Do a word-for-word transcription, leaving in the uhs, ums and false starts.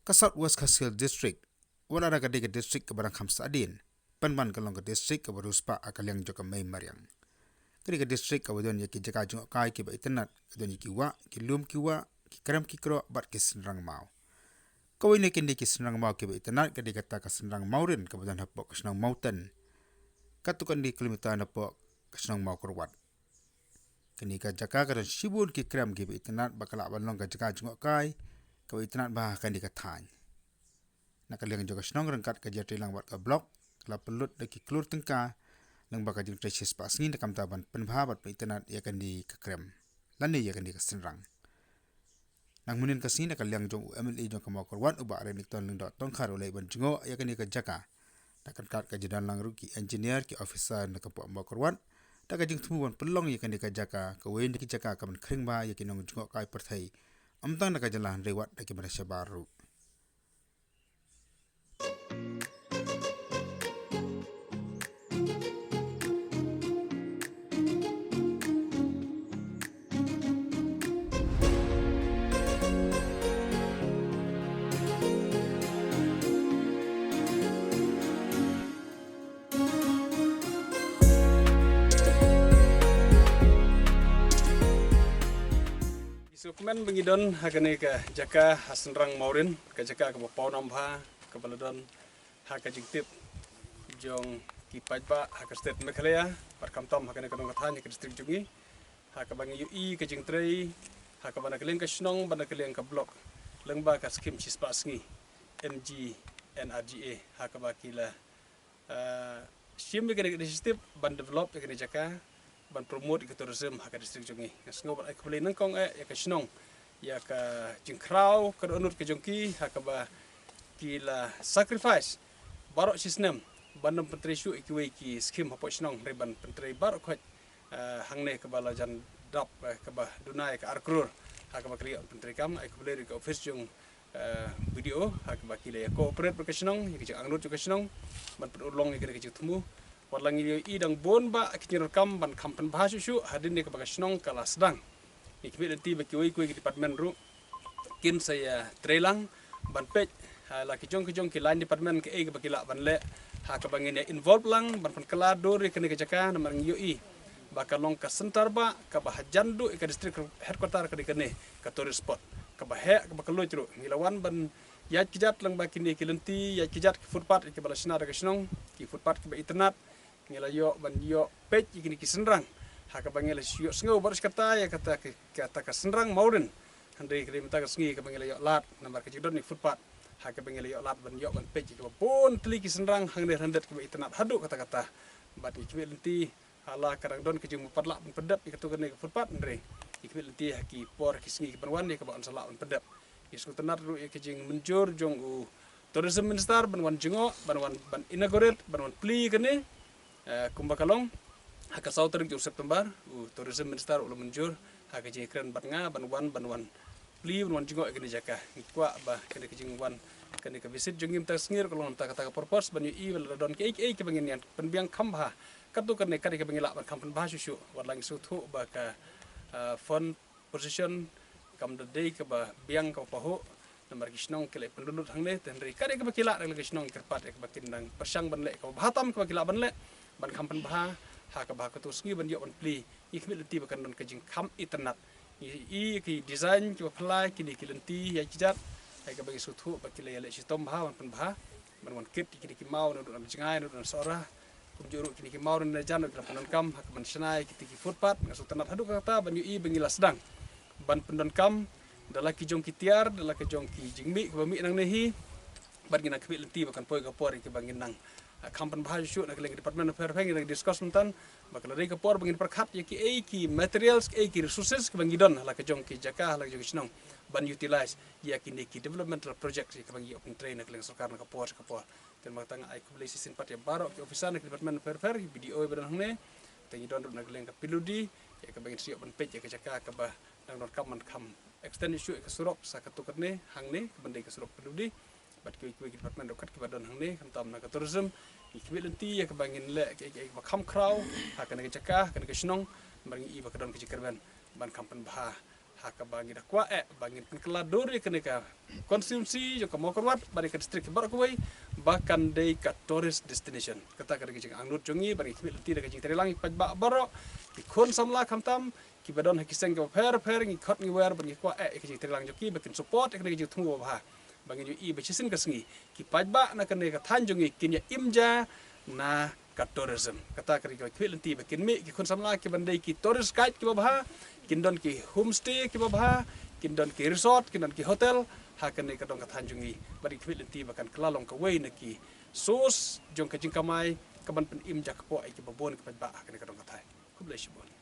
Ka South West Khasi Hills District wat la ka dei ka district kaba dang kham sahdien, pynban ka long ka district kaba riewspah ha ka liang jong ka mei mariang. Ka dei ka district kaba don ïa ki jaka jngohkai kiba itynnad, ka don ïa ki wah, ki lum ki wah, ki krem ki kroh bad ki synrang maw. Kawei na kine ki synrang maw kiba itynnad ka dei kata ka synrang Mawrin kaba don hapoh ka shnong Mawten, katto katne kilometer napoh ka shnong Mawkyrwat. Kane ka jaka ka don shibun ki krem kiba itynnad ba ka lah ban long ka jaka jngohkai kaba itynnad bha ha kane ka thaiñ. Na ka liang jong ka shnong ryngkat ka jingïatreilang bad ka block, ka la pynlut da ki klur tyngka lyngba ka jingtrei shispah sngi na ka bynta ban pynbha bad pynitynnad ïa kane ka krem lane ïa kane ka synrang. Nang mynhynnin ka sngi na ka liang jong u M L A jong ka Mawkyrwat, u Bah Renikton Lyngdoh Tongkhar, u la ïa ban jngoh ïa kane ka jaka. Na ka ryngkat ka jingdonlang ruh ki engineer, ki officer na ka pdeng Mawkyrwat, da ka jingthmu ban pynlong ïa kane ka jaka kawei na ki jaka kaban khring bha ïa ki nongjngohkai pyrthei, ym tang na ka jylla hynrei wat da ki mane shabar ruh. Ngi sngewkmen ba ngi don ha kane ka jaka ha synrang Mawrin, ka jaka kaba pawnam bha, kaba la don ha ka jingtip jong ki paidbah ha ka state Meghalaya bad khamtam ha kane ka nongkatha ha ka district jong ngi, ha kaba ngi ïohi ka jingtrei ha kaba na ka liang ka shnong bad na ka liang ka block lyngba ka skim shispah sngi M G N R G A, ha kaba ki la, ah, shim ïa kane ka initiative ban develop ïa kane ka jaka, ban promote ïa ka tourism ha ka district jong ngi. Nga sngew ban ai khublei nyngkong eh ïa ka shnong ïa ka jingkhraw ka dohnud ka jong ki ha kaba ki la sacrifice baroh shi snem ban ym pyntrei shuh ïa kiwei ki skim hapoh shnong, hynrei ban pyntrei baroh khoit, eh, hangne kaba la jan dap, eh, kaba duna ïa ka ar klur ha kaba ki la ïoh ban pyntrei kam. Ai khublei ruh ïa ka office jong, eh, B D O ha kaba ki la ïa cooperate bad ka shnong, ïa ka jingangnud jong ka shnong ban pynurlong ïa kane ka jingthmu. Wat la ngi ïohi dang bun bah ki jingdonkam ban kham pynbha shuh shuh hadien ïa kaba ka shnong ka la sdang. Ngi khmih lynti ba kiwei kiwei ki department ruh kin sa ïa trei lang ban peit ha la ki jong ki jong ki line department kaei kaba ki lah ban leh ha kaba ngin ïa involve lang ban pynkylla dur ïa kane ka jaka, namar ngi ïohi ba ka long ka center bah kaba hajan duh ïa ka district headquarter ka dei kane ka tourist spot kaba heh kaba kylluid ruh. Ngi la wan ban ïaid kjat lang ba kine ki lynti, ïaid kjat ki footpath ïa kiba la shna da ka shnong, ki footpath kiba itynnad, ngi la ïoh ban ïoh peit ïa kine ki synrang ha kaba ngi la ïoh sngew baroh shi katta ïa kata ka, kata ka synrang Mawrin. Hynrei ka dei mynta ka sngi kaba ngi la ïoh lad namar ka jingdon ïa ki footpath ha kaba ngi la ïoh lad ban ïoh ban peit ïa kiba bun tylli ki synrang hangne hyndet kiba itynnad haduh katta katta. Bad ngi khmih lynti ha la ka dang don ka jingmut pat lah ban pyndep ïa kato kane ka footpath, hynrei ngi khmih lynti ha ki por ki sngi kiban wan ïa kaba yn sa lah ban pyndep. Ngi sngewtynnad ruh ïa ka jingmynjur jong u Tourism Minister ban wan jngoh, ban wan, ban inaugurate, ban wan plie ïa kane. Eh, kumba ka long ha ka saw tarik jong September, u Tourism Minister u la mynjur ha ka jingkren bad nga ban wan, ban wan plie, ban wan jngoh ïa kane ka jaka. Ngi kwah ba kane ka jingwan, kane ka visit jong ngi mynta ka sngi ruh ka long na kata ka purpose ban ïohi ba lada don kiei kiei kiba ngin ïa pynbiang kham bha, katto katne kat ïa kiba ngi lah ban kham pynbha shuh shuh. Wat la ngi sngewthuh ba ka, eh, fund position kam da dei kaba biang kaba pahuh, namar ki shnong ki la pynlut lut hangne, te hynrei kat ïa kaba ki lah da la ki shnong kyrpad ïa kaba kin dang pyrshang ban leh kaba bha tam kaba ki lah ban leh ban kham pynbha ha kaba ha kato sngi ban ïoh ban plie. Ngi khmih lynti ba kan don ka jingkham itynnad. Ngi i ki design kiba phylla kine ki lynti ïa ki jait, ïa kaba ngi sngewthuh ba ki la ïa leh shitom bha ban pynbha. Ban wan kit ïa kine ki maw naduh na jngai naduh na sohra. Kumjuh ruh kine ki maw naduh na jan ruh ki la pyndonkam ha ka ban shna ïa kiti ki footpath. Nga sngewtynnad haduh katta ban ïohi ba ngi la sdang ban pyndonkam da la ki jong ki tiar, da la ki jong ki jingmih kiba mih nangne hi. Bad ngin nang khmih lynti ba kan poi ka por ïa kiba ngin nang, ah, kham pynbha shuh shuh na ka liang ki department bapher bapher, ngin nang discuss mynta ba ka la dei ka por ba ngin pyrkhat ïa kiei ki materials, kiei ki resources kiba ngi don ha la ka jong ki jaka, ha la ka jong ki shnong ban utilize ïa kine ki developmental projects ïa kiba ngi ïoh pyntrei na ka liang sorkar na ka por sha ka por. Te namar kata nga ai khublei shisien pat ïa baroh ki officer na ki department bapher bapher, ki B D O ba don hangne. Te ngi don ruh na ka liang ka P W D ïa kaba ngin sa ïoh ban peit ïa ka jaka kaba dang donkam ban kham extend shuh ïa ka surok sa katto katne hangne kaban dei ka surok P W D. Bad kiwei kiwei ki department ruh kat kiba don hangne, khamtam na ka tourism. Ngi khmih lynti ïa kaba ngin leh kiei kiei kiba kham khraw ha kane ka jaka, ha kane ka shnong, namar ngi i ba ka don ka jingkyrmen ban kham pynbha Ha kaba ngi da kwah eh ba ngin pynkylla dur ïa kane ka constituency jong ka Mawkyrwat bad ïa ka district baroh kawei ba kan dei ka tourist destination. Kata ka dei ka jingangnud jong ngi bad ngi khmih lynti da ka jingtreilang ïa ki paidbah baroh, ki khun samla khamtam kiba don ha ki seng kiba pher pher, ngi khot ngi wer bad ngi kwah eh ïa ka jingtreilang jong ki ba kin support ïa kane ka jingthmu babha. Ba ngin ïohi ba shisien ka sngi ki paidbah na kane ka thaiñ jong ngi kin ïa im ja na ka tourism. Kata ka dei ka khmih lynti ba kin mih ki khun samla ki ban dei ki tourist guide kiba bha, kin don ki homestay kiba bha, kin don ki resort, kin don ki hotel ha kane ka dong ka thaiñ jong ngi. Bad ngi khmih lynti ba kan kylla long kawei na ki source jong ka jingkamai ka ban pynim ja kpoh ïa kiba bun ki paidbah ha kane ka dong ka thaiñ. Khublei shibun.